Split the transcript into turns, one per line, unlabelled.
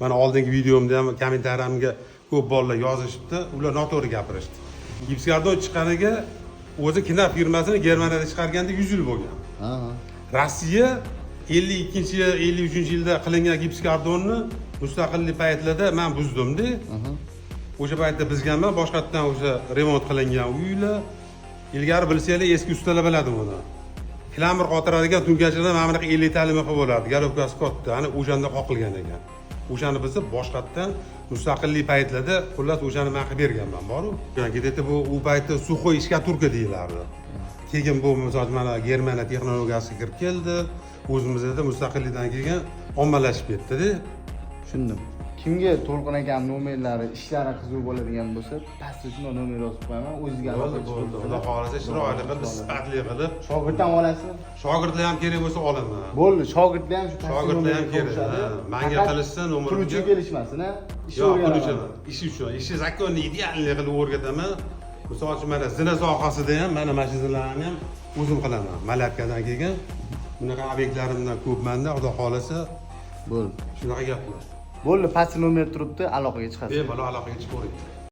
Mana, oldingi videomda ham комментария mga ko'p bolalar yozishibdi, ular noto'g'ri gapirishdi. Gipskarton chiqqaniga o'zi Knauf firmasini Germaniyada chiqarganda 100 yil bo'lgan.
Ha ha.
Rossiya 52-, 53-yilda qilingan gipskartonni mustaqillik paytlarida man buzdimda. O'sha paytda buzganman, boshqatdan o'sha remont qilingan uylar. Ilgari, bilsanglar, eski ustalar biladi buni. Klamir qotiradigan tunkachalar mana bunaqa 50 talik mixi bo'lardi, головка si katta, ana o'shanda qoqilgan ekan. O'shani biz boshqatdan mustaqillik paytlarida, xullas, o'shani man qilib berganman boru. Где-то bu u paytda сухой штукатурка deyilardi. Keyin bu, misol uchun, mana Germaniya texnologiyasi kirib keldi. O'zimizda mustaqillikdan keyin ommalashib ketdida.
Tushundim. Kimga To'lqin akam nomerlari, ishlari qiziq bo'ladigan bo'lsa, pastda shunday nomer yozib qo'yaman, o'zizga
Bo'ldi,
aloqa
bo'ldi.
chiqib.
Xudo xohlasa, chiroyli qilib, sifatli qilib.
Shogird ham olasizmi?
Shogirdlar ham kerak bo'lsa, olaman.
Bo'ldi, shogirdlar ham shu pastda
Shogirdlar ham
nomerga
kerak,
qo'shadi.
ha. Manga
Faqat
qilishsa nomerimga-
pul uchun kelishmasin, a? Ish
Yo'q, pul
o'rganaman.
uchun emas. Ish uchun. Ishni законный, идеальный qilib o'rgataman. Misol uchun, mana zina sohasida ham, mana shu zinalarni ham o'zim qilaman. Малярка dan keyin bunaqa obyektlarimdan ko'p manda, xudo xohlasa.
Bo'ldi.
Shunaqa gaplar.
Bo'ldi, pastda nomer turibdi, aloqaga chiqasiz.
Bemalol aloqaga chiqavering.